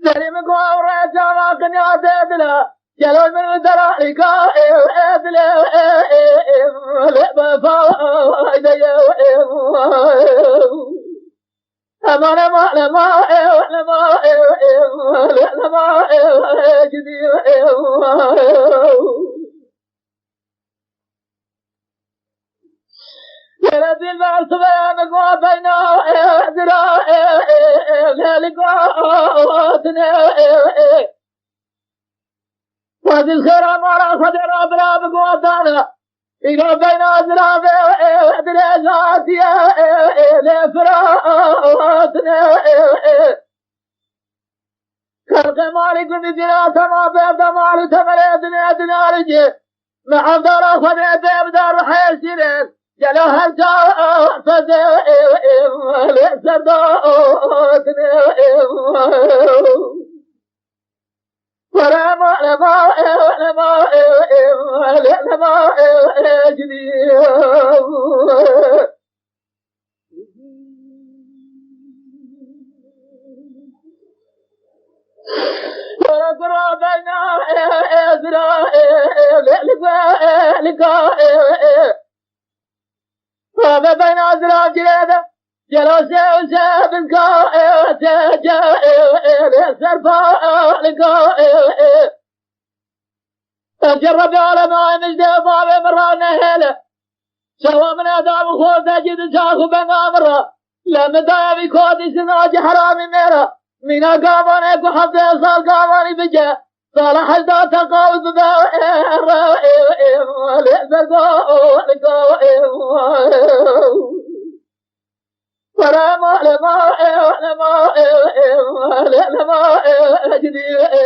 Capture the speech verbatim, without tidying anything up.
Derê min ku ew rê cana qinya dê dile. Gelo min derarîka ê, ê, dilê, ê, ê, ê, lê bi fayde ye, ê, ê. Ema lema, lema, ê, lema, ê, ê, lê lema, ê, ê, gidî, ê, ê. Lêle dilber sibe min ku beyna, ê, dira, ê, ê, ê, lê li ku dinê, ê, ê. Xwedî xêra mala Xwedê re bira bi guhdan e. Îro beyna ziravê, ê, dirêjatiye, ê, ê, lê firatine, ê, ê. Xelqê malî gundî dîna tema bevda mal û temelê dinê dinaricî. Me evdara Xwedê bevda ruhê şîrin. Gelo her ca fezê, ê, ê, lê serdatine, ê, ê. Bebeyna zira girêde, gelo se û se binka, ê, te, ce, ê, ê, lê serpa, ê, linka, ê, ê. Ê, ce Rebê alem, ay mijdê bavê min ra nehêle. Şewa min eda bi xortê cî di çax û benga min ra. Lê min dayê vî kotî sina cî heramî mêra. Mîna gavanê ku heftê sal gavanî bike. Sala hejda teqawit bibe, ê, re, ê, ê, lê zergo, lê go, ê, were ma, lê ma, ê, lê ma, ê, ê, lê, lê ma, ê, ê, gidî, ê.